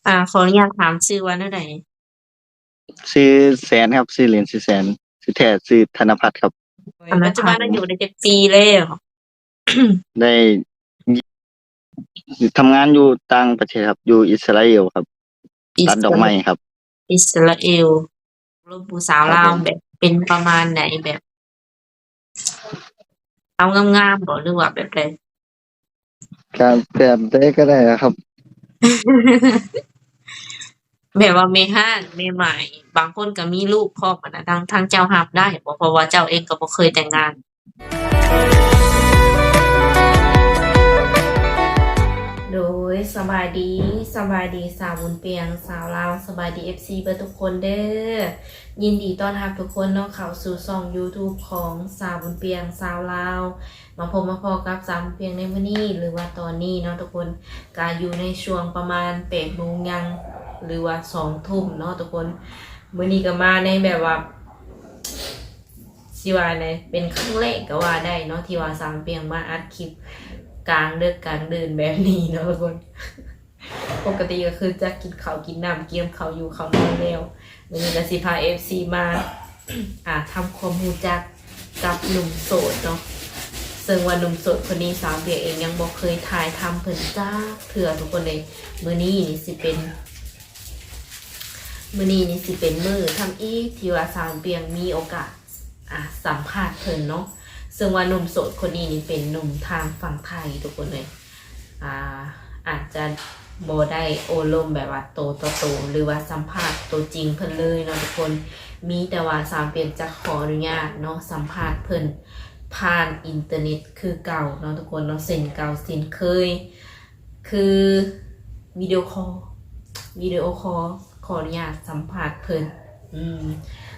ອ່າ ຂໍອະນຸຍາດຖາມຊື່ວ່າແນວໃດ? ຊື່ແສນຄັບ ຊື່ຫຼິ້ນຊື່ແສນ ຊື່ແທ້ຊື່ທະນະພັດຄັບ. ໂດຍ ປັດຈຸບັນອາຍຸໄດ້ຈັກປີແລ້ວ? ໄດ້ ທຳງານຢູ່ຕ່າງປະເທດຄັບ ຢູ່ອິດສະຣາເອວຄັບ ຕັດດອກໄມ້ຄັບ. ອິດສະຣາເອວ ລົມຜູ້ສາວລາວ ແບບເປັນປະມານໃດ? ແບບ ສາວງາມໆບໍ ຫຼືວ່າແບບໃດ? ກະແບບໃດກໍໄດ້ລະຄັບ ແບບວ່າແມ່ຮ້າງແມ່ໝ້າຍ ບາງຄົນກໍມີລູກພ້ອມຫັ້ນນະ ທາງ ທາງເຈົ້າຮັບໄດ້ບໍ່? ເພາະວ່າເຈົ້າເອງກໍບໍ່ເຄີຍແຕ່ງງານ. ໂດຍ ສະບາຍດີ ສະບາຍດີສາວບຸນປຽງ ສາວລາວ ສະບາຍດີເອັຟຊີເບິດທຸກຄົນເດີ້. ຍິນດີຕ້ອນຮັບທຸກຄົນເນາະ ເຂົ້າສູ່ຊ່ອງຢູທູບຂອງສາວບຸນປຽງ ສາວລາວ. ມາພົບມາພໍ້ກັບສາວບຸນປຽງໃນມື້ນີ້ ຫຼືວ່າຕອນນີ້ເນາະທຸກຄົນ ກະຢູ່ໃນຊ່ວງປະມານແປດໂມງຍັງ ຫຼືວ່າສອງທຸ່ມເນາະທຸກຄົນ. ມື້ນີ້ກໍມາໃນແບບວ່າ ຊິວ່າໃດ ເປັນຄັ້ງແລກກໍວ່າໄດ້ເນາະ ທີ່ວ່າສາວບຸນປຽງມາອັດຄລິບກາງເດິກກາງດື່ນແບບນີ້ເນາະທຸກຄົນ. ປົກກະຕິກໍຄືຈະກິນເຂົ້າກິນນ້ຳ ກຽມເຂົ້າຢູ່ເຂົ້ານອນແລ້ວ. ມື້ນີ້ກໍຊິພາເອັຟຊີມາ ອ່າ ທຳຄວາມຮູ້ຈັກກັບໜຸ່ມໂສດເນາະ ເຊິ່ງວ່າໜຸ່ມໂສດຄົນນີ້ ສາວເບຍເອງຍັງບໍ່ເຄີຍຖ່າຍທຳເພິ່ນຈັກເທື່ອທຸກຄົນເດ. ມື້ນີ້ນີ້ຊິເປັນ ມື້ນີ້ນີ້ຊິເປັນມື້ທຳອິດທີ່ວ່າສາວເບຍມີໂອກາດ ອ່າ ສຳພາດເພິ່ນເນາະ ເຊິ່ງວ່າໜຸ່ມໂສດຄົນນີ້ນີ້ເປັນໜຸ່ມທາງຝັ່ງໄທທຸກຄົນເອີຍ. ອ່າ ອາດຈະບໍ່ໄດ້ໂອ້ລົມແບບວ່າໂຕຕໍ່ໂຕ ຫຼືວ່າສຳພາດໂຕຈິງເພິ່ນເລີຍເນາະທຸກຄົນ. ມີແຕ່ວ່າສາວເບຍຈະຂໍອະນຸຍາດເນາະ ສຳພາດເພິ່ນຜ່ານອິນເຕີເນັດຄືເກົ່າເນາະທຸກຄົນເນາະ ເຊັ່ນເກົ່າເຊັ່ນເຄີຍ ຄືວິດີໂອຄໍ ວິດີໂອຄໍ ຂໍອະນຸຍາດສຳພາດເພິ່ນ ອືມ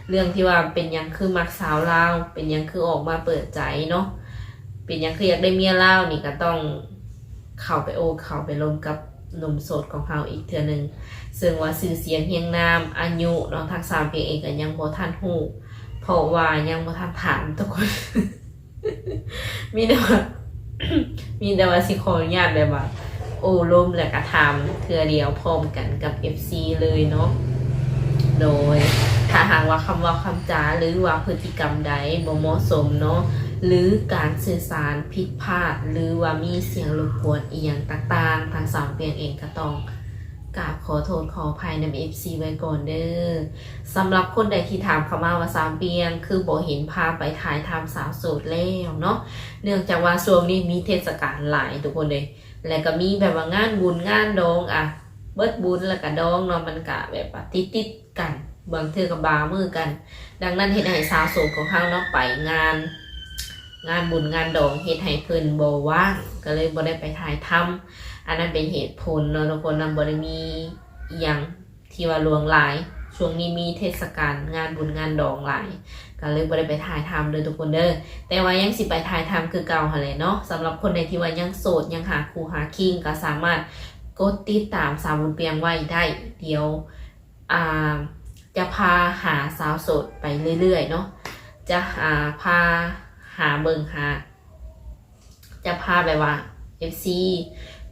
ເລື່ອງທີ່ວ່າເປັນຫຍັງຄືມັກສາວລາວ ເປັນຫຍັງຄືອອກມາເປີດໃຈເນາະ ເປັນຫຍັງຄືຢາກໄດ້ເມຍລາວນີ້ ກໍຕ້ອງເຂົ້າໄປໂອ້ ເຂົ້າໄປລົມກັບໜຸ່ມໂສດຂອງເຮົາອີກເທື່ອໜຶ່ງ ເຊິ່ງວ່າຊື່ສຽງຮຽງນາມ ອາຍຸເນາະ ທາງສາວເບຍເອງກໍຍັງບໍ່ທັນຮູ້ ເພາະວ່າຍັງບໍ່ທັນຖາມທຸກຄົນ. ມີແຕ່ວ່າ ມີແຕ່ວ່າຊິຂໍອະນຸຍາດແບບວ່າໂອ້ລົມ ແລ້ວກະຖາມເທື່ອດຽວພ້ອມກັນກັບເອັຟຊີເລີຍເນາະ. ໂດຍ ຖ້າຫາກວ່າຄຳເວົ້າຄຳຈາ ຫຼືວ່າພຶດຕິກຳໃດບໍ່ເໝາະສົມເນາະ ຫຼືການສື່ສານຜິດພາດ ຫຼືວ່າມີສຽງລົບກວນອີ່ຫຍັງຕ່າງໆ ທາງສາວເປຍງເອງກໍຕ້ອງກາບຂໍໂທດຂໍອະໄພນຳເອັຟຊີໄວ້ກ່ອນເດີ້. ສຳລັບຄົນໃດທີ່ຖາມເຂົ້າມາວ່າ ສາວເປຍງຄືບໍ່ເຫັນພາໄປຖ່າຍທຳສາວໂສດແລ້ວເນາະ ເນື່ອງຈາກວ່າຊ່ວງນີ້ມີເທດສະການຫຼາຍທຸກຄົນເອີຍ ແລ້ວກໍມີແບບວ່າງານບຸນງານດອງ ອະ ເບິດບຸນແລ້ວກໍດອງເນາະ ມັນກະແບບວ່າຕິດໆກັນ ບາງເທື່ອກໍບາມື້ກັນ ດັ່ງນັ້ນເຮັດໃຫ້ສາວໂສດຂອງເຮົາເນາະ ໄປງານ ງານບຸນງານດອງ ເຮັດໃຫ້ເພິ່ນບໍ່ວ່າງ ກໍເລີຍບໍ່ໄດ້ໄປຖ່າຍທຳ. ອັນນັ້ນເປັນເຫດຜົນເນາະທຸກຄົນເນາະ ບໍ່ໄດ້ມີອີ່ຫຍັງ ທີ່ວ່າຫຼວງຫຼາຍ ຊ່ວງນີ້ມີເທດສະການງານບຸນງານດອງຫຼາຍ ກໍເລີຍບໍ່ໄດ້ໄປຖ່າຍທຳເດີ້ທຸກຄົນເດີ້. ແຕ່ວ່າຍັງຊິໄປຖ່າຍທຳຄືເກົ່າຫັ້ນແຫຼະເນາະ. ສຳລັບຄົນໃດທີ່ວ່າຍັງໂສດ ຍັງຫາຄູ່ຫາຄີງ ກໍສາມາດກົດຕິດຕາມສາວບຸນປຽງໄວ້ໄດ້ ດຽວ ອ່າ ຈະພາຫາສາວໂສດໄປເລື້ອຍໆເນາະ ຈະ ອ່າ ພາຫາເບິ່ງຫາ ຈະພາແບບວ່າເອັຟຊີ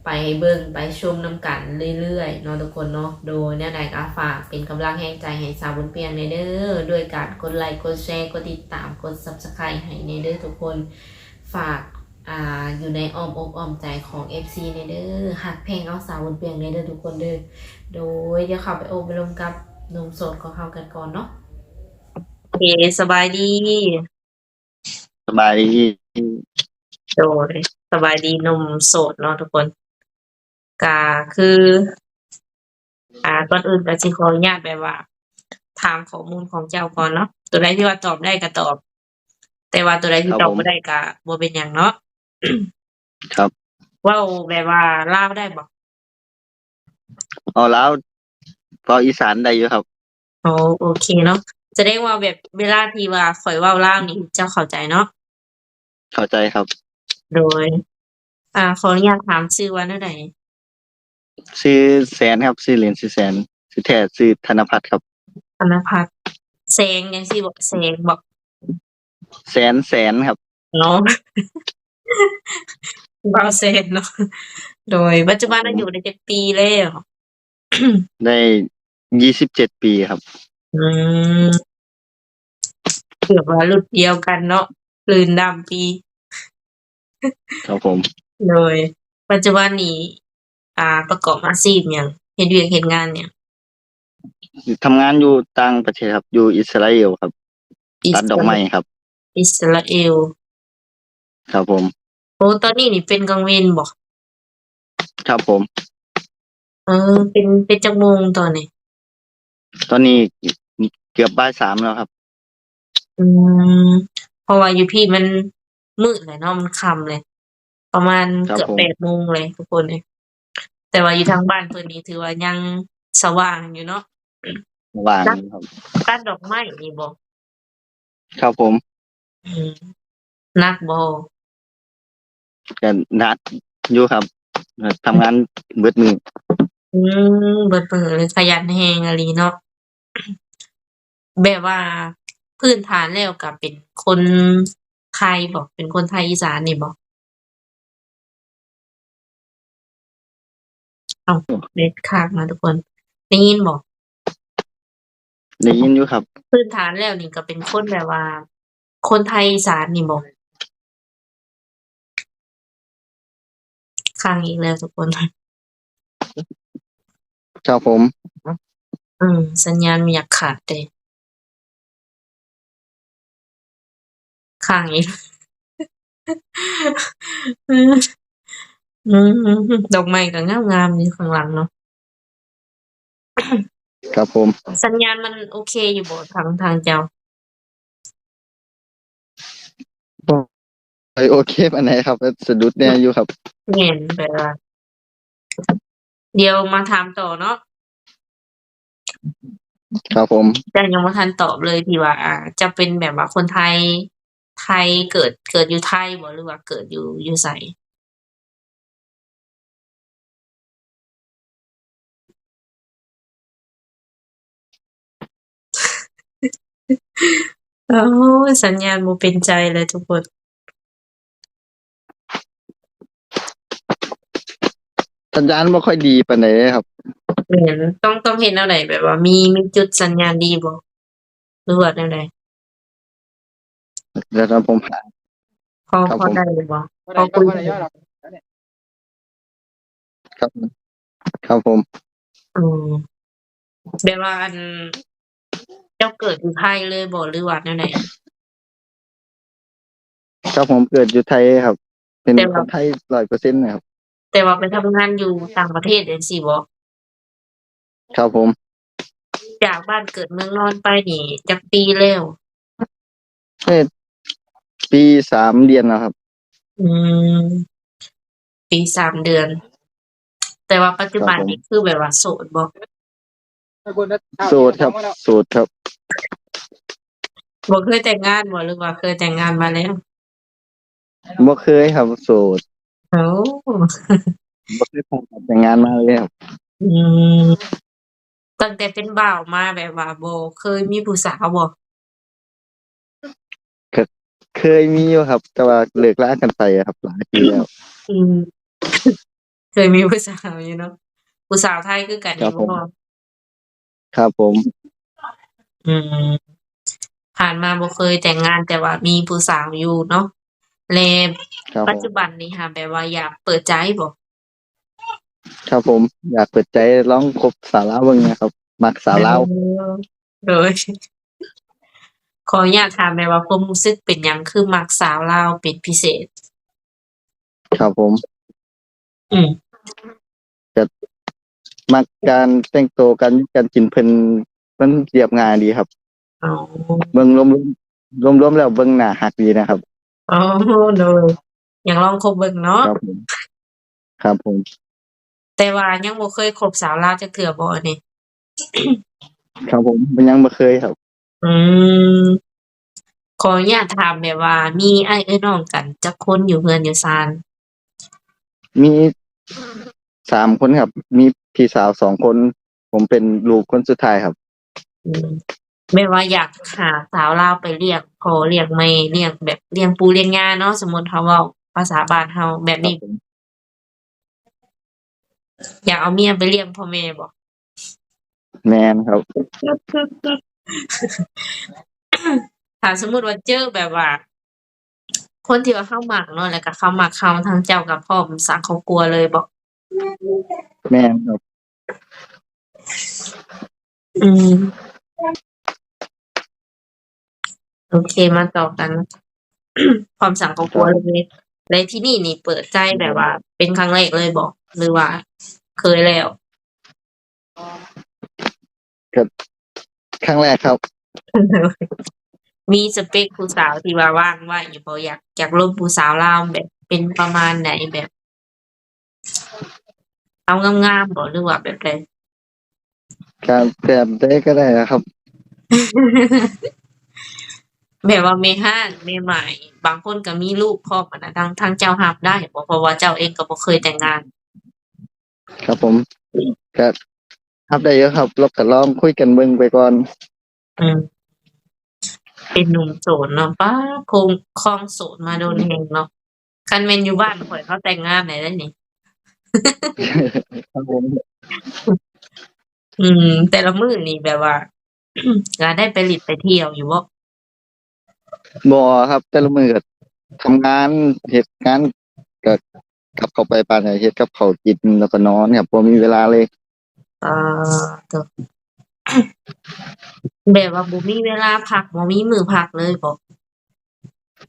ໄປເບິ່ງໄປຊົມນຳກັນເລື້ອຍໆເນາະທຸກຄົນເນາະ. ໂດຍແນວໃດກໍຝາກເປັນກຳລັງແຮງໃຈໃຫ້ສາວບຸນປຽງແດ່ເດີ້ ດ້ວຍການກົດໄລກ໌ ກົດແຊ ກົດຕິດຕາມ ກົດຊັບສະໄຄຣບ໌ໃຫ້ແດ່ເດີ້ທຸກຄົນ. ຝາກ ອ່າ ຢູ່ໃນອ້ອມອົກອ້ອມໃຈຂອງເອັຟຊີແດ່ເດີ້ ຮັກແພງເອົາສາວບຸນປຽງແດ່ເດີ້ທຸກຄົນເດີ້. ໂດຍ ດຽວເຂົ້າໄປໂອ້ໄປລົມກັບໜຸ່ມໂສດຂອງເຮົາກັນກ່ອນເນາະ. ໂອເຄ ສະບາຍດີ. ສະບາຍດີ. ໂດຍ ສະບາຍດີໜຸ່ມໂສດເນາະທຸກຄົນ. ກະຄື ອ່າ ກ່ອນອື່ນກະຊິຂໍອະນຸຍາດແບບວ່າ ຖາມຂໍ້ມູນຂອງເຈົ້າກ່ອນເນາະ. ໂຕໃດທີ່ວ່າຕອບໄດ້ກະຕອບ ແຕ່ວ່າໂຕໃດທີ່ຕອບບໍ່ໄດ້ກະບໍ່ເປັນຫຍັງເນາະ. ຄັບ ເວົ້າແບບວ່າລາວໄດ້ບໍ່? ເວົ້າລາວ ເວົ້າອີສານໄດ້ຢູ່ຄັບ. ໂອ ໂອເຄເນາະ. ສະແດງວ່າແບບເວລາທີ່ວ່າຂ້ອຍເວົ້າລາວນີ້ ເຈົ້າເຂົ້າໃຈເນາະ? ເຂົ້າໃຈຄັບ. ໂດຍ ອ່າ ຂໍອະນຸຍາດຖາມຊື່ວ່າແນວໃດ? ຊື່ແສນຄັບ ຊື່ຫຼິ້ນຊື່ແສນ ຊື່ແທ້ຊື່ທະນະພັດຄັບ. ທະນະພັດ ແສງຈັ່ງຊີ້ບໍ? ແສງບໍ? ແສນ ແສນຄັບ. ເນາະ ບ່າວແສນເນາະ. ໂດຍ ປັດຈຸບັນອາຍຸໄດ້ຈັກປີແລ້ວ? ໄດ້ ยี่สิบเจ็ด ປີครับ ອືມ ເກືອບວ່າລຸ້ນດຽວກັນເນາະ ລື່ນດຳປີ. ครับผม ໂດຍ ປັດຈຸບັນນີ້ ອ່າ ປະກອບອາຊີບຫຍັງ? ເຮັດວຽກເຮັດງານຫຍັງ? ທຳງານຢູ່ຕ່າງປະເທດครับ ຢູ່ອິດສະຣາເອວครับ ຕັດດອກໄມ້ ອິດສະຣາ ครับ ອິດສະຣາເອວ. ครับผม ໂອ້ ຕອນນີ້ນີ້ເປັນກາງເວັນບໍ່? ครับผม ເອີ ເປັນ ເປັນຈັກໂມງຕອນນີ້? ຕອນນີ້ເກືອບບ່າຍສາມແລ້ວครับ. ອືມ ເພາະວ່າຢູ່ພີ້ມັນມືດແຫຼະເນາະ ມັນຄ່ຳເລີຍ ປະມານເກືອບແປດໂມງເລີຍທຸກຄົນເອີຍ. ແຕ່ວ່າຢູ່ທາງບ້ານເພິ່ນນີ້ຖືວ່າຍັງສະຫວ່າງຢູ່ເນາະ ສະຫວ່າງຢູ່ຄັບ. ຕັດດອກໄມ້ນີ້ບໍ່? ຄັບຜົມ. ອືມ ໜັກບໍ່? ກໍໜັກຢູ່ຄັບ ທຳງານເບິດມື້. ອືມ ເບິດມື້ເລີຍ ຂະຫຍັນແຮງອີ່ຫຼີເນາະ. ແບບວ່າພື້ນຖານແລ້ວກໍເປັນຄົນໄທບໍ່? ເປັນຄົນໄທອີສານນີ້ບໍ່? ເອົ້າ ເນັດຄ້າງນະທຸກຄົນ ໄດ້ຍິນບໍ່? ໄດ້ຍິນຢູ່ຄັບ. ພື້ນຖານແລ້ວນີ້ກໍເປັນຄົນແບບວ່າ ຄົນໄທອີສານນີ້ບໍ່? ຄ້າງອີກແລ້ວທຸກຄົນ. ຄັບຜົມ. ອືມ ສັນຍານມັນຢາກຂາດເດ້. ຄ້າງອີກ. ອືມ ດອກໄມ້ກໍງາມໆ ຢູ່ຂ້າງຫຼັງເນາະ. ຄັບຜົມ. ສັນຍານມັນໂອເຄຢູ່ບໍ່ ທາງ ທາງເຈົ້າ? ບໍ່ຄ່ອຍໂອເຄປານໃດຄັບ ສະດຸດແດ່ຢູ່ຄັບ. ແມ່ນ ແບບວ່າ ດຽວມາຖາມຕໍ່ເນາະ. ຄັບຜົມ. ເຈົ້າຍັງບໍ່ທັນຕອບເລີຍ ທີ່ວ່າ ອ່າ ເຈົ້າເປັນແບບວ່າຄົນໄທ ໄທ ເກີດ ເກີດຢູ່ໄທບໍ່ ຫຼືວ່າເກີດຢູ່ ຢູ່ໃສ? ໂອ້ຍ ສັນຍານບໍ່ເປັນໃຈແລ້ວທຸກຄົນ. ສັນຍານບໍ່ຄ່ອຍດີປານໃດເດ້ຄັບ. ແມ່ນ ຕ້ອງ ຕ້ອງເຮັດແນວໃດ ແບບວ່າມີ ມີຈຸດສັນຍານດີບໍ່ ຫຼືວ່າແນວໃດ? ດຽວຕອນຜົມຫາ ພໍ ພໍໄດ້ຢູ່ບໍ່? ພໍຄຸຍໄດ້ຢູ່ບໍ່? ຄັບ ຄັບຜົມ. ອືມ ແບບວ່າ ອັນ ເຈົ້າເກີດຢູ່ໄທເລີຍບໍ່ ຫຼືວ່າແນວໃດ? ຄັບຜົມ ເກີດຢູ່ໄທຄັບ ເປັນຄົນໄທຮ້ອຍເປີເຊັນນະຄັບ. ແຕ່ວ່າໄປທຳງານຢູ່ຕ່າງປະເທດຈັ່ງຊີ້ບໍ່? ຄັບຜົມ. ຈາກບ້ານເກີດເມືອງນອນໄປນີ້ຈັກປີແລ້ວ? ເອີ ປີສາມເດືອນແລ້ວຄັບ. ອືມ ປີສາມເດືອນ. ແຕ່ວ່າປັດຈຸບັນນີ້ຄືແບບວ່າໂສດບໍ່? ໂສດຄັບ ໂສດຄັບ. ບໍ່ເຄີຍແຕ່ງງານບໍ່ ຫຼືວ່າເຄີຍແຕ່ງງານມາແລ້ວ? ບໍ່ເຄີຍຄັບ ໂສດ. ໂອ້ ບໍ່ເຄີຍຜ່ານການແຕ່ງງານມາເລີຍຄັບ. ອືມ ຕັ້ງແຕ່ເປັນບ່າວມາແບບວ່າບໍ່ເຄີຍມີຜູ້ສາວບໍ່? ກໍເຄີຍມີຢູ່ຄັບ ແຕ່ວ່າເລີກລາກັນໄປຄັບ ຫຼາຍປີແລ້ວ. ອືມ ເຄີຍມີຜູ້ສາວຢູ່ເນາະ ຜູ້ສາວໄທຄືກັນນີ້ບໍ່? ຄັບຜົມ. ອືມ ຜ່ານມາບໍ່ເຄີຍແຕ່ງງານ ແຕ່ວ່າມີຜູ້ສາວຢູ່ເນາະ ແລະ ປັດຈຸບັນນີ້ຫາ ແບບວ່າຢາກເປີດໃຈບໍ່? ຄັບຜົມ ຢາກເປີດໃຈລອງຄົບສາວລາວເບິ່ງນະຄັບ ມັກສາວລາວ. ໂດຍ ຂໍອະນຸຍາດຖາມແບບວ່າ ຄວາມຮູ້ສຶກເປັນຫຍັງຄືມັກສາວລາວເປັນພິເສດ? ຄັບຜົມ. ອືມ ກໍມັກການແຕ່ງໂຕ ການຢູ່ການກິນເພິ່ນ ມັນລຽບງ່າຍດີຄັບ. ອໍ ເບິ່ງລວມ ລວມໆແລ້ວເບິ່ງໜ້າຮັກດີນະຄັບ. ອໍ ໂດຍ ຢາກລອງຄົບເບິ່ງເນາະ. ຄັບຜົມ ຄັບຜົມ. ແຕ່ວ່າຍັງບໍ່ເຄີຍຄົບສາວລາວຈັກເທື່ອບໍ່ອັນນີ້? ຄັບຜົມ ຍັງບໍ່ເຄີຍຄັບ. ອືມ ຂໍອະນຸຍາດຖາມແບບວ່າ ມີອ້າຍເອື້ອຍນ້ອງກັນຈັກຄົນຢູ່ເຮືອນຢູ່ຊານ? ມີສາມຄົນຄັບ ມີພີ່ສາວສອງຄົນ ຜົມເປັນລູກຄົນສຸດທ້າຍຄັບ. ອືມ ແບບວ່າຢາກຫາສາວລາວໄປລ້ຽງພໍ່ລ້ຽງແມ່ ລ້ຽງແບບລ້ຽງປູ້ລ້ຽງຍ່າເນາະ ສົມມຸດເຮົາເວົ້າພາສາບ້ານເຮົາແບບນີ້ ຢາກເອົາເມຍໄປລ້ຽງພໍ່ແມ່ບໍ່? ແມ່ນຄັບ. ຖ້າສົມມຸດວ່າເຈີແບບວ່າ ຄົນທີ່ວ່າເຮົາມັກເນາະ ແລ້ວກໍເຂົາມັກເຮົາ ທາງເຈົ້າກໍພ້ອມສ້າງຄອບຄົວເລີຍບໍ? ແມ່ນຄັບ. ອືມ ໂອເຄ ມາຕໍ່ກັນ ພ້ອມສ້າງຄອບຄົວເລີຍ. ແລ້ວທີ່ນີ້ນີ້ເປີດໃຈແບບວ່າເປັນຄັ້ງແລກເລີຍບໍ ຫຼືວ່າເຄີຍແລ້ວ? ກໍຄັ້ງແລກຄັບ. ມີສະເປັກຜູ້ສາວທີ່ວ່າວາງໄວ້ຢູ່ບໍ່? ຢາກ ຢາກລົມຜູ້ສາວລາວແບບເປັນປະມານໃດ? ແບບເອົາງາມໆບໍ ຫຼືວ່າແບບໃດ? ກໍແບບໃດກໍໄດ້ລະຄັບ. ແບບວ່າແມ່ຮ້າງແມ່ໝ້າຍ ບາງຄົນກໍມີລູກພ້ອມຫັ້ນນະ ທາງ ທາງເຈົ້າຮັບໄດ້ບໍ່? ເພາະວ່າເຈົ້າເອງກໍບໍ່ເຄີຍແຕ່ງງານ. ຄັບຜົມ ກໍຮັບໄດ້ຢູ່ຄັບ ລອງ ກໍລອງຄຸຍກັນເບິ່ງໄປກ່ອນ. ອືມ ເປັນໜຸ່ມໂສດເນາະ ປ້າ ຄົງ ຄອງໂສດມາດົນແຮງເນາະ. ຄັນແມ່ນຢູ່ບ້ານຂ້ອຍ ເຂົາແຕ່ງງານໄດ້ເດ້ນີ້. ຄັບຜົມ. ອືມ ແຕ່ລະມື້ນີ້ແບບວ່າ ກໍໄດ້ໄປຫຼິ້ນໄປທ່ຽວຢູ່ບໍ່? ບໍ່ຄັບ ແຕ່ລະມື້ກໍທຳງານ ເຮັດງານ ກໍກັບເຂົ້າໄປບ້ານ ເຮັດກັບເຂົ້າກິນ ແລ້ວກໍນອນຄັບ ບໍ່ມີເວລາເລີຍ. ອາ ໂຕ ແບບວ່າບໍ່ມີເວລາພັກ ບໍ່ມີມື້ພັກເລີຍບໍ?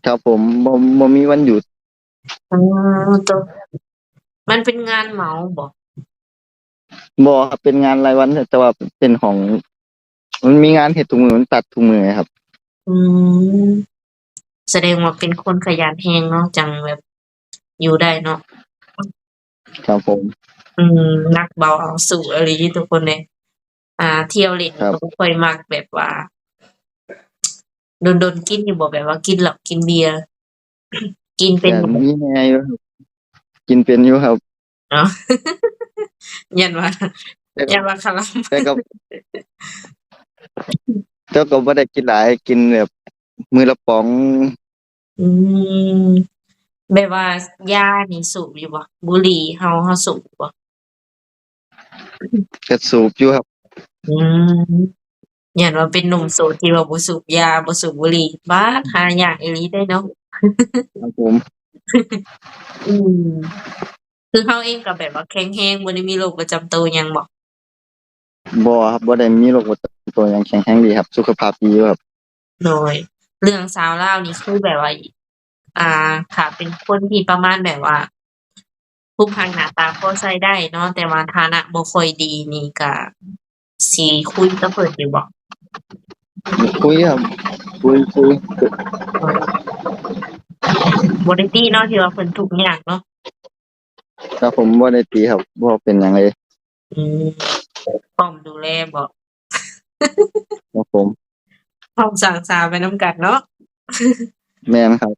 ຄັບຜົມ ບໍ່ ບໍ່ມີວັນຢຸດ. ອໍ ໂຕ ມັນເປັນງານເໝົາບໍ? ບໍ່ຄັບ ເປັນງານລາຍວັນ ແຕ່ວ່າເປັນຂອງ ມັນມີງານເຮັດທຸກມື້ ມັນຕັດທຸກມື້ໄງຄັບ. ອືມ ສະແດງວ່າເປັນຄົນຂະຫຍັນແຮງເນາະ ຈັ່ງແບບຢູ່ໄດ້ເນາະ. ຄັບຜົມ. ອືມ ໜັກເບົາເອົາສູ້ອີ່ຫຼີທຸກຄົນເດ້. ອ່າ ທ່ຽວຫຼິ້ນ ຄັບ ກໍບໍ່ຄ່ອຍມັກ ແບບວ່າ ດົນໆກິນຢູ່ບໍ່? ແບບວ່າກິນເຫຼົ້າກິນເບຍ ກິນເປັນ ກໍມີແດ່ຢູ່ ກິນເປັນຢູ່ຄັບ. ເນາະ ຢ້ານວ່າ ແຕ່ກໍ ຢ້ານວ່າຄະລຳ ແຕ່ກໍ ແຕ່ກໍບໍ່ໄດ້ກິນຫຼາຍ ກິນແບບມື້ລະປ໋ອງ. ອືມ ແບບວ່າຢານີ້ສູບຢູ່ບໍ່? ບຸຫຼີ່ເຮົາ ເຮົາສູບຢູ່ບໍ່? ກໍສູບຢູ່ຄັບ. ອືມ ຢ້ານວ່າເປັນໜຸ່ມໂສດທີ່ວ່າບໍ່ສູບຢາ ບໍ່ສູບບຸຫຼີ່ ບາດ ຫາຍາກອີ່ຫຼີເດ້ເນາະ. ຄັບຜົມ. ອືມ ຄືເຮົາເອງກໍແບບວ່າແຂງແຮງ ບໍ່ໄດ້ມີໂລກປະຈຳໂຕຫຍັງບໍ? ບໍ່ຄັບ ບໍ່ໄດ້ມີໂລກປະຈຳໂຕຫຍັງ ແຂງແຮງດີຄັບ ສຸຂະພາບດີຢູ່ຄັບ. ໂດຍ ເລື່ອງສາວລາວນີ້ຄືແບບວ່າ ອ່າ ຖ້າເປັນຄົນທີ່ປະມານແບບວ່າ ຮູບຮ່າງໜ້າຕາພໍໃຊ້ໄດ້ເນາະ ແຕ່ວ່າຖານະບໍ່ຄ່ອຍດີນີ້ກະຊິຄຸຍກັບເພິ່ນຢູ່ບໍ່? ຄຸຍຄັບ ຄຸຍ ຄຸຍ. ບໍ່ໄດ້ຕິເນາະ ທີ່ວ່າເພິ່ນທຸກຍາກເນາະ. ຄັບຜົມ ບໍ່ໄດ້ຕິຄັບ ບໍ່ເປັນຫຍັງເລີຍ. ອືມ ພ້ອມດູແລບໍ? ຄັບຜົມ. ພ້ອມສ້າງສາໄປນຳກັນເນາະ. ແມ່ນຄັບ.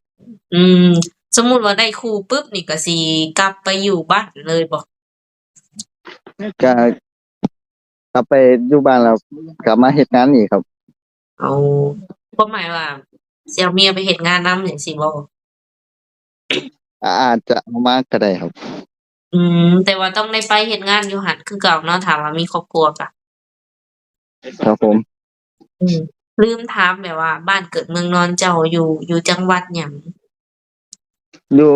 ອືມ ສົມມຸດວ່າໄດ້ຄູ່ປຶບນີ້ ກໍຊິກັບໄປຢູ່ບ້ານເລີຍບໍ? ກໍກັບໄປຢູ່ບ້ານແລ້ວ ກັບມາເຮັດງານອີກຄັບ. ເອົາ ຄວາມໝາຍວ່າຊິເອົາເມຍໄປເຮັດງານນຳຈັ່ງຊີ້ບໍ? ອາ ອາດຈະເອົາມາກໍໄດ້ຄັບ. ອືມ ແຕ່ວ່າຕ້ອງໄດ້ໄປເຮັດງານຢູ່ຫັ້ນຄືເກົ່າເນາະ ຖ້າວ່າມີຄອບຄົວກະ. ຄັບຜົມ. ອືມ ລືມຖາມແບບວ່າ ບ້ານເກີດເມືອງນອນເຈົ້າຢູ່ ຢູ່ຈັງຫວັດຫຍັງ? ຢູ່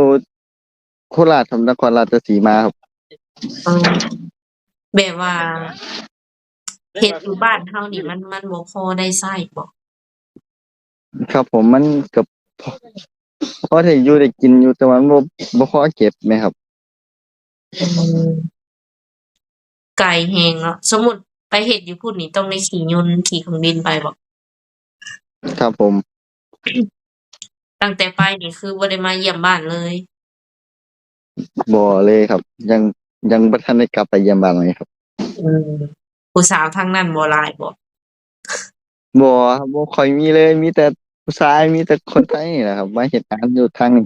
ໂຄລາດຄັບ ນະຄອນລາດຊະສີມາຄັບ. ເອີ ແບບວ່າ ເຮັດຢູ່ບ້ານເຮົານີ້ ມັນ ມັນບໍ່ພໍໄດ້ໃຊ້ບໍ? ຄັບຜົມ ມັນກໍພໍ ພໍໄດ້ຢູ່ໄດ້ກິນຢູ່ ແຕ່ວ່າມັນບໍ່ ບໍ່ພໍເກັບແມ່ນຄັບ. ອືມ ໄກແຮງເນາະ. ສົມມຸດໄປເຮັດຢູ່ພຸ້ນນີ້ ຕ້ອງໄດ້ຂີ່ຍົນ ຂີ່ເຄື່ອງບິນໄປບໍ? ຄັບຜົມ. ຕັ້ງແຕ່ໄປນີ້ຄືບໍ່ໄດ້ມາຢ້ຽມບ້ານເລີຍ? ບໍ່ເລີຍຄັບ ຍັງ ຍັງບໍ່ທັນໄດ້ກັບໄປຢ້ຽມບ້ານເລີຍຄັບ. ອືມ ຜູ້ສາວທາງນັ້ນບໍ່ຫຼາຍບໍ? ບໍ່ ບໍ່ຄ່ອຍມີເລີຍ ມີແຕ່ຜູ້ຊາຍ ມີແຕ່ຄົນໄທນີ້ແຫຼະຄັບ ມາເຮັດງານຢູ່ທາງນີ້.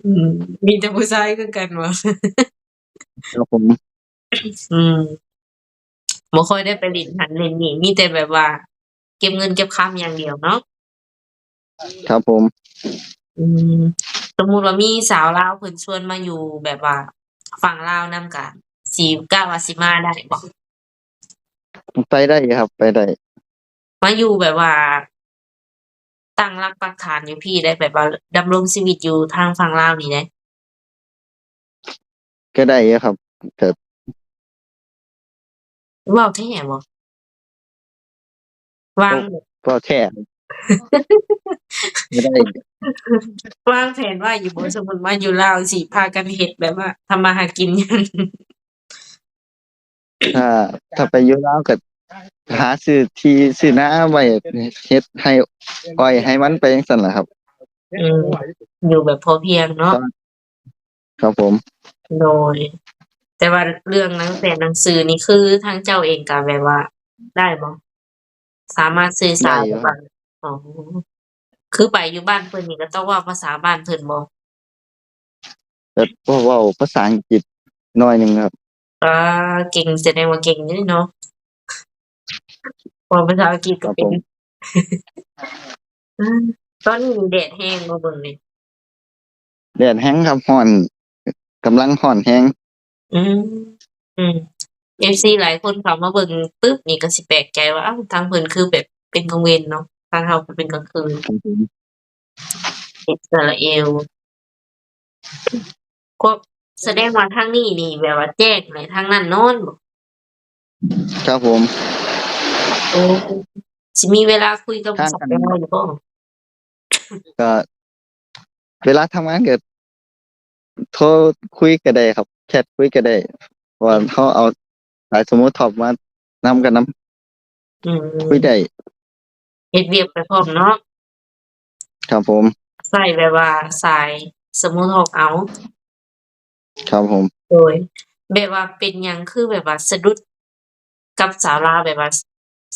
ອືມ ມີແຕ່ຜູ້ຊາຍຄືກັນບໍ? ຄັບຜົມ. ອືມ ບໍ່ຄ່ອຍໄດ້ໄປຫຼິ້ນຫັ້ນຫຼິ້ນນີ້ ມີແຕ່ແບບວ່າເກັບເງິນເກັບຄຳຢ່າງດຽວເນາະ. ຄັບຜົມ. ອືມ ສົມມຸດວ່າມີສາວລາວເພິ່ນຊວນມາຢູ່ແບບວ່າຝັ່ງລາວນຳ ກະຊິ ກະວ່າຊິມາໄດ້ບໍ່? ໄປໄດ້ຢູ່ຄັບ ໄປໄດ້. ມາຢູ່ແບບວ່າຕັ້ງຫຼັກປັກຖານຢູ່ພີ້ໄດ້ ແບບວ່າດຳລົງຊີວິດຢູ່ທາງຝັ່ງລາວນີ້ໄດ້. ກໍໄດ້ຢູ່ຄັບ ກໍ ເວົ້າແທ້ບໍ່? ວາງ ເວົ້າແທ້ ບໍ່ໄດ້ ວາງແຜນໄວ້ຢູ່ບໍ່? ສົມມຸດມາຢູ່ລາວ ຊິພາກັນເຮັດແບບວ່າທຳມາຫາກິນຫຍັງ? ຖ້າ ຖ້າໄປຢູ່ລາວກໍຫາຊື້ທີ່ຊື້ນາໄວ້ເຮັດໄຮ່ອ້ອຍໄຮ່ມັນໄປຈັ່ງຊັ້ນລະຄັບ. ອືມ ຢູ່ແບບພໍພຽງເນາະ. ຄັບຜົມ. ໂດຍ ແຕ່ວ່າເລື່ອງໜັງ ແຕ່ໜັງສືນີ້ ຄືທາງເຈົ້າເອງກໍແບບວ່າໄດ້ບໍ່? ສາມາດສື່ສານກັບ ອໍ ຄືໄປຢູ່ບ້ານເພິ່ນນີ້ກໍຕ້ອງເວົ້າພາສາບ້ານເພິ່ນບໍ່? ແບບພໍເວົ້າພາສາອັງກິດໜ້ອຍໜຶ່ງຄັບ. ອາ ເກັ່ງ ສະແດງວ່າເກັ່ງຢູ່ເນາະ ເວົ້າພາສາອັງກິດກໍເກັ່ງ. ຕອນນີ້ແດດແຮງບໍ່ເບິ່ງນີ້? ແດດແຮງຄັບ ຮ້ອນ ກຳລັງຮ້ອນແຮງ. ອືມ ອືມ ເອັຟຊີຫຼາຍຄົນເຂົ້າມາເບິ່ງປຶບນີ້ກໍຊິແປກໃຈວ່າ ອ້າວ ທາງເພິ່ນຄືແບບເປັນກາງເວັນເນາະ ທາງເຮົາກໍເປັນກາງຄືນ. ອິດສະຣາເອວ ຄວາມ ສະແດງວ່າທາງນີ້ນີ້ແບບວ່າແຈ້ງ ແລະ ທາງນັ້ນນອນບໍ? ຄັບຜົມ. ໂອ້ ຊິມີເວລາຄຸຍກັບຜູ້ສາວລາວຢູ່ບໍ່? ກໍເວລາທຳງານກໍໂທຄຸຍກໍໄດ້ຄັບ ແຊັດຄຸຍກໍໄດ້ ເພາະວ່າເຮົາເອົາສາຍສະມູທອກມານຳກັນນຳ ອືມ ຄຸຍໄດ້ ເຮັດວຽກໄປພ້ອມເນາະ. ຄັບຜົມ. ໃຊ້ແບບວ່າສາຍສະມູທອກເອົາ. ຄັບຜົມ. ໂດຍ ແບບວ່າເປັນຫຍັງຄືແບບວ່າສະດຸດກັບສາວລາວ ແບບວ່າ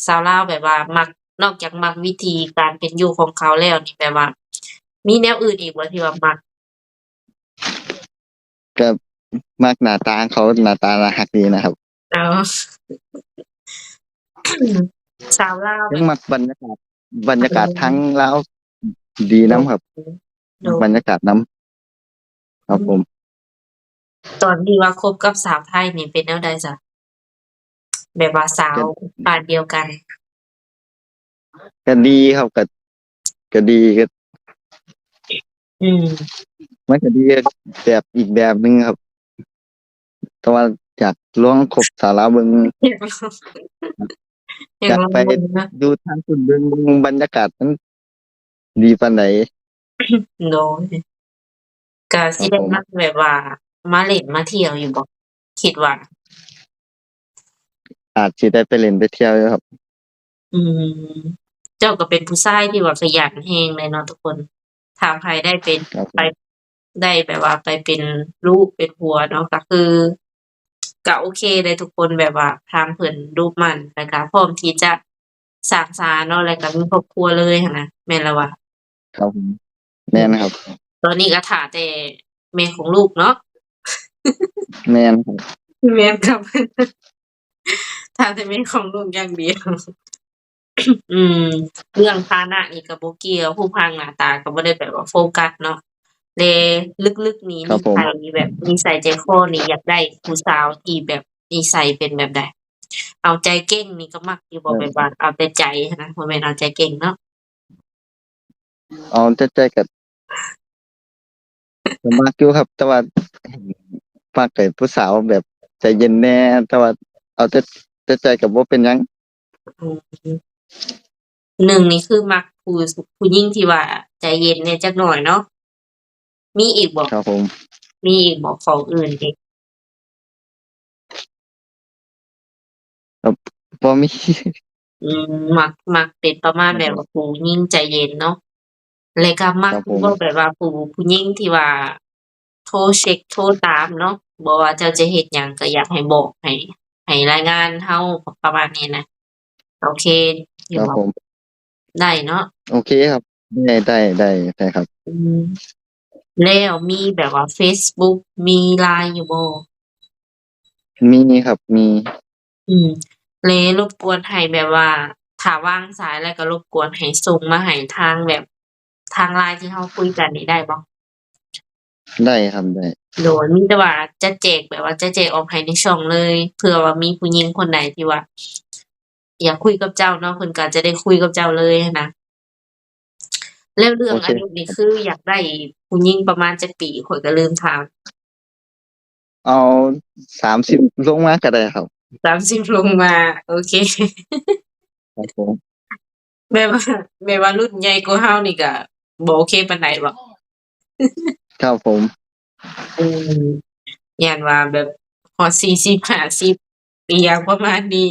ສາວລາວແບບວ່າມັກ ນອກຈາກມັກວິທີການເປັນຢູ່ຂອງເຂົາແລ້ວນີ້ ແບບວ່າມີແນວອື່ນອີກບໍ່ທີ່ວ່າມັກ? ກໍມັກໜ້າຕາເຂົາ ໜ້າຕາໜ້າຮັກດີນະຄັບ. ອໍ ສາວລາວແບບ ຍັງມັກບັນຍາກາດ ບັນຍາກາດ ອືມ ທາງລາວດີນຳຄັບ. ໂດຍ ບັນຍາກາດນຳ. ຄັບ ອືມ ຜົມ. ຕອນທີ່ວ່າຄົບກັບສາວໄທນີ້ເປັນແນວໃດຊະ? ແບບວ່າສາວ ກໍ ບ້ານດຽວກັນ. ກໍດີຄັບ ກໍ ກໍດີ ກໍ ອືມ ມັນກໍດີແບບອີກແບບໜຶ່ງຄັບ ແຕ່ວ່າຢາກລອງຄົບສາວລາວເບິ່ງ ຢາກລອງ ຢາກໄປ ຢາກລອງເບິ່ງນະ ຢູ່ທາງພຸ້ນເບິ່ງບັນຍາກາດມັນດີປານໃດ. ໂດຍ ກະຊິໄດ້ ຄັບ ມາແບບວ່າມາຫຼິ້ນມາທ່ຽວຢູ່ບໍ່? ຄິດວ່າອາດຊິໄດ້ໄປຫຼິ້ນໄປທ່ຽວຢູ່ຄັບ. ອືມ ເຈົ້າກໍເປັນຜູ້ຊາຍທີ່ວ່າຂະຫຍັນແຮງເລີຍເນາະທຸກຄົນ. ຖ້າໃຜໄດ້ເປັນ ຄັບ ໄປ ໄດ້ແບບວ່າໄປເປັນລູກເປັນຜົວເນາະ ກໍຄື ກໍໂອເຄເດ້ທຸກຄົນ ແບບວ່າທາງເພິ່ນດຸໝັ່ນ ແລ້ວກໍພ້ອມທີ່ຈະສ້າງສາເນາະ ແລ້ວກໍມີຄອບຄົວເລີຍຫັ້ນນະ ແມ່ນລະວະ? ຄັບ ແມ່ນຄັບ. ຕອນນີ້ກໍຖ້າແຕ່ແມ່ຂອງລູກເນາະ. ແມ່ນຄັບ ແມ່ນຄັບ ຖ້າແຕ່ແມ່ຂອງລູກຢ່າງດຽວ. ອືມ ເລື່ອງຖານະນີ້ກໍບໍ່ກ່ຽວ ຮູບຮ່າງໜ້າຕາກໍບໍ່ໄດ້ແບບວ່າໂຟກັສເນາະ ແລະ ລຶກໆນີ້ ຄັບ ມີໃຜ ແບບນິໄສໃຈຄໍນີ້ ຢາກໄດ້ຜູ້ສາວທີ່ແບບນິໄສເປັນແບບໃດ? ເອົາໃຈເກັ່ງນີ້ກໍມັກຢູ່ບໍ່? ເອີ ແບບວ່າເອົາແຕ່ໃຈຫັ້ນນະ ບໍ່ແມ່ນເອົາໃຈເກັ່ງເນາະ. ເອົາແຕ່ໃຈກໍ ກໍມັກຢູ່ຄັບ ແຕ່ວ່າມັກໃຫ້ຜູ້ສາວແບບໃຈເຢັນແດ່ ແຕ່ວ່າເອົາແຕ່ ແຕ່ໃຈກໍບໍ່ເປັນຫຍັງ. ອືມ ໜຶ່ງນີ້ຄືມັກຜູ້ ຜູ້ຍິງທີ່ວ່າໃຈເຢັນແດ່ຈັກໜ້ອຍເນາະ. ມີອີກບໍ່? ຄັບຜົມ. ມີອີກບໍ່ ຂໍ້ອື່ນອີກ? ບໍ່ມີ. ອືມ ມັກ ມັກເປັນປະມານແບບວ່າຜູ້ຍິງໃຈເຢັນເນາະ ແລະກໍມັກ ຄັບຜົມ ຢູ່ບໍ່ ແບບວ່າຜູ້ ຜູ້ຍິງທີ່ວ່າໂທເຊັກໂທຕາມເນາະ ບໍ່ວ່າເຈົ້າຈະເຮັດຫຍັງກໍຢາກໃຫ້ບອກ ໃຫ້ ໃຫ້ລາຍງານເຮົາ ປະມານນີ້ນະ. ໂອເຄຢູ່ບໍ່? ຄັບຜົມ. ໄດ້ເນາະ? ໂອເຄຄັບ ໄດ້ ໄດ້ ໄດ້ ໄດ້ຄັບ. ອືມ ແລ້ວມີແບບວ່າເຟສບຸກ ມີລາຍຢູ່ບໍ່? ມີຄັບ ມີ. ອືມ ແລະລົບກວນໃຫ້ແບບວ່າ ຖ້າວາງສາຍແລ້ວກໍລົບກວນໃຫ້ສົ່ງມາໃຫ້ທາງແບບ ທາງລາຍທີ່ເຮົາຄຸຍກັນນີ້ໄດ້ບໍ່? ໄດ້ຄັບ ໄດ້. ໂດຍ ມີແຕ່ວ່າຈະແຈກ ແບບວ່າຈະແຈກອອກໃຫ້ໃນຊ່ອງເລີຍ ເພື່ອວ່າມີຜູ້ຍິງຄົນໃດທີ່ວ່າ ຢາກຄຸຍກັບເຈົ້າເນາະ ເພິ່ນກໍຈະໄດ້ຄຸຍກັບເຈົ້າເລີຍຫັ້ນນະ. ແລ້ວເລື່ອງອາຍຸນີ້ຄືຢາກໄດ້ຜູ້ຍິງປະມານຈັກປີ? ຂ້ອຍກໍລືມຖາມ. ເອົາສາມສິບລົງມາກໍໄດ້ຄັບ. ສາມສິບລົງມາ ໂອເຄ. ຄັບຜົມ. ແບບວ່າ ແບບວ່າລຸ້ນໃຫຍ່ກວ່າເຮົານີ້ກໍບໍ່ໂອເຄປານໃດບໍ? ຄັບຜົມ. ອືມ ຢ້ານວ່າແບບຮອດສີ່ສິບ ຫ້າສິບ ອີຫຍັງປະມານນີ້.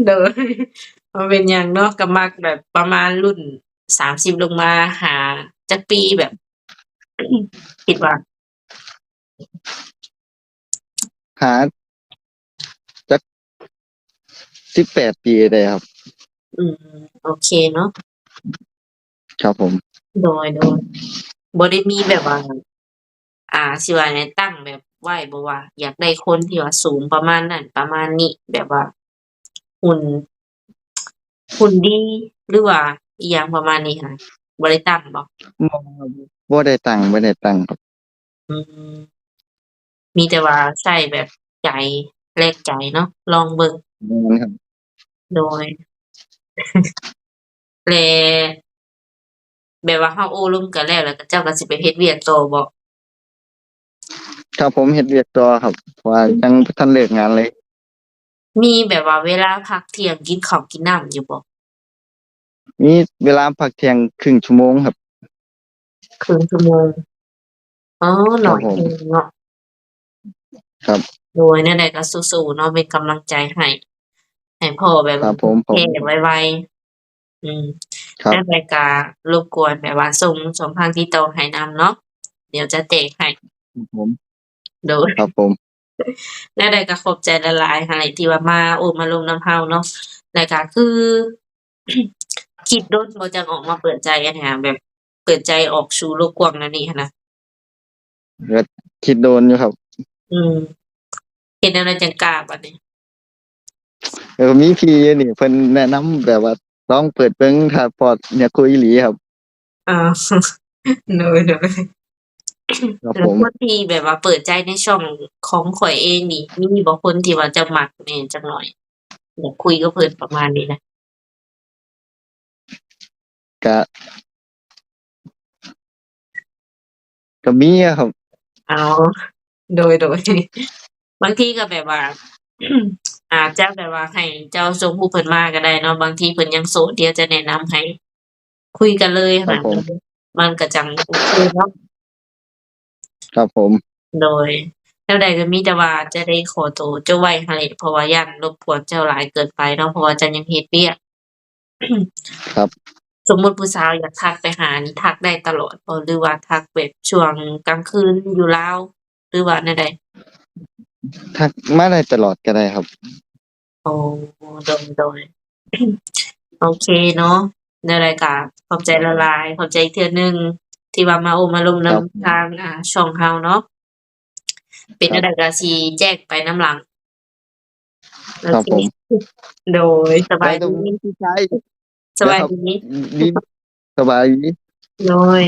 ໂດຍ ບໍ່ເປັນຫຍັງເນາະ ກໍມັກແບບປະມານລຸ້ນສາມສິບລົງມາ ຫາຈັກປີ ແບບ ຄິດວ່າ ຫາຈັກສິບແປດປີໄດ້ຄັບ. ອືມ ໂອເຄເນາະ. ຄັບຜົມ. ໂດຍ ໂດຍ ບໍ່ໄດ້ມີແບບວ່າ ອ່າ ຊິວ່າແນວ ຕັ້ງແບບໄວ້ບໍ່ວ່າ ຢາກໄດ້ຄົນທີ່ວ່າສູງປະມານນັ້ນປະມານນີ້ ແບບວ່າ ຫຸ່ນ ຫຸ່ນດີ ຫຼືວ່າອີ່ຫຍັງປະມານນີ້ຫັ້ນນະ ບໍ່ໄດ້ຕັ້ງບໍ? ບໍ່ ບໍ່ໄດ້ຕັ້ງ ບໍ່ໄດ້ຕັ້ງຄັບ. ອືມ ມີແຕ່ວ່າໃຊ້ແບບໃຈ ແລກໃຈເນາະ ລອງເບິ່ງ. ແມ່ນຄັບ. ໂດຍ ແລະ ແບບວ່າເຮົາໂອ້ລົມກັນແລ້ວ ແລ້ວເຈົ້າກໍຊິໄປເຮັດວຽກຕໍ່ບໍ? ຄັບຜົມ ເຮັດວຽກຕໍ່ຄັບ ເພາະວ່າຍັງບໍ່ທັນເລີກງານເລີຍ. ມີແບບວ່າເວລາພັກທ່ຽງ ກິນເຂົ້າກິນນ້ຳຢູ່ບໍ? ມີເວລາພັກທ່ຽງເຄິ່ງຊົ່ວໂມງຄັບ. ເຄິ່ງຊົ່ວໂມງ. ອໍ ໜ້ອຍແຮງເນາະ. ຄັບ. ໂດຍ ແນວໃດກໍສູ້ໆເນາະ ເປັນກຳລັງໃຈໃຫ້ ໃຫ້ພໍ້ແບບ ຄັບຜົມ ແຮງໄວໆ. ອືມ ຄັບ. ແນວໃດກໍລົບກວນແບບວ່າສົ່ງຊ່ອງທາງຕິດຕໍ່ໃຫ້ນຳເນາະ ດຽວຈະແຈກໃຫ້. ຄັບຜົມ. ໂດຍ ຄັບຜົມ. ແນວໃດກໍຂອບໃຈຫຼາຍໆ ຫັ້ນແຫຼະ ທີ່ວ່າມາໂອ້ມາລົມນຳເຮົາເນາະ ແລ້ວກໍຄື ຄິດດົນບໍ່ ຈັ່ງອອກມາເປີດໃຈ ອັນນີ້ ແບບເປີດໃຈອອກສູ່ໂລກກວ້າງແນວນີ້ຫັ້ນນະ? ກໍຄິດດົນຢູ່ຄັບ. ອືມ ເຮັດແນວໃດຈັ່ງກ້າບາດນີ້? ເອີ ມີພີ່ຢູ່ນີ້ ເພິ່ນແນະນຳແບບວ່າລອງເປີດເບິ່ງ ຖ້າພໍຢາກຄຸຍອີ່ຫຼີຄັບ. ອໍ ໂດຍໆ. ຄັບຜົມ. ແລ້ວຄົນທີ່ແບບວ່າເປີດໃຈໃນຊ່ອງຂອງຂ້ອຍເອງນີ້ ມີບໍ່ຄົນທີ່ວ່າເຈົ້າມັກແດ່ຈັກໜ້ອຍ ຢາກຄຸຍກັບເພິ່ນປະມານນີ້ນະ? ກະ ກະມີຢູ່ຄັບ. ອໍ ໂດຍໆ. ບາງທີກໍແບບວ່າ ອາດຈະແບບວ່າໃຫ້ເຈົ້າສົ່ງຮູບເພິ່ນມາກໍໄດ້ເນາະ ບາງທີເພິ່ນຍັງໂສດ ດຽວຈະແນະນຳໃຫ້ຄຸຍກັນເລີຍ. ຄັບຜົມ. ມັນກໍຈັ່ງໂອເຄເນາະ. ຄັບຜົມ. ໂດຍ ແນວໃດກໍມີແຕ່ວ່າຈະໄດ້ຂໍໂຕເຈົ້າໄວ້ຫັ້ນແຫຼະ ເພາະວ່າຢ້ານລົບກວນເຈົ້າຫຼາຍເກີນໄປເນາະ ເພາະວ່າເຈົ້າຍັງເຮັດວຽກ. ຄັບ. ສົມມຸດຜູ້ສາວຢາກທັກໄປຫານີ້ ທັກໄດ້ຕະຫຼອດບໍ່ ຫຼືວ່າທັກແບບຊ່ວງກາງຄືນຢູ່ລາວ ຫຼືວ່າແນວໃດ? ທັກມາໄດ້ຕະຫຼອດກໍໄດ້ຄັບ. ໂອ້ ໂດຍໆ. ໂອເຄເນາະ ແນວໃດກໍຂອບໃຈຫຼາຍໆ ຂອບໃຈອີກເທື່ອໜຶ່ງ ທີ່ວ່າມາໂອ້ມາລົມນຳ ຄັບ ທາງ ອ່າ ຊ່ອງເຮົາເນາະ. ເປັນ ຄັບ ແນວໃດກໍຊິແຈ້ງໄປນຳຫຼັງ. ຄັບ ໂອເຄ ຜົມ. ໂດຍ ສະບາຍດີ ໄປຕົງນີ້ ພີ່ຊາຍ. ສະບາຍດີ ດຽວຄັບ ສະບາຍດີ. ໂດຍ.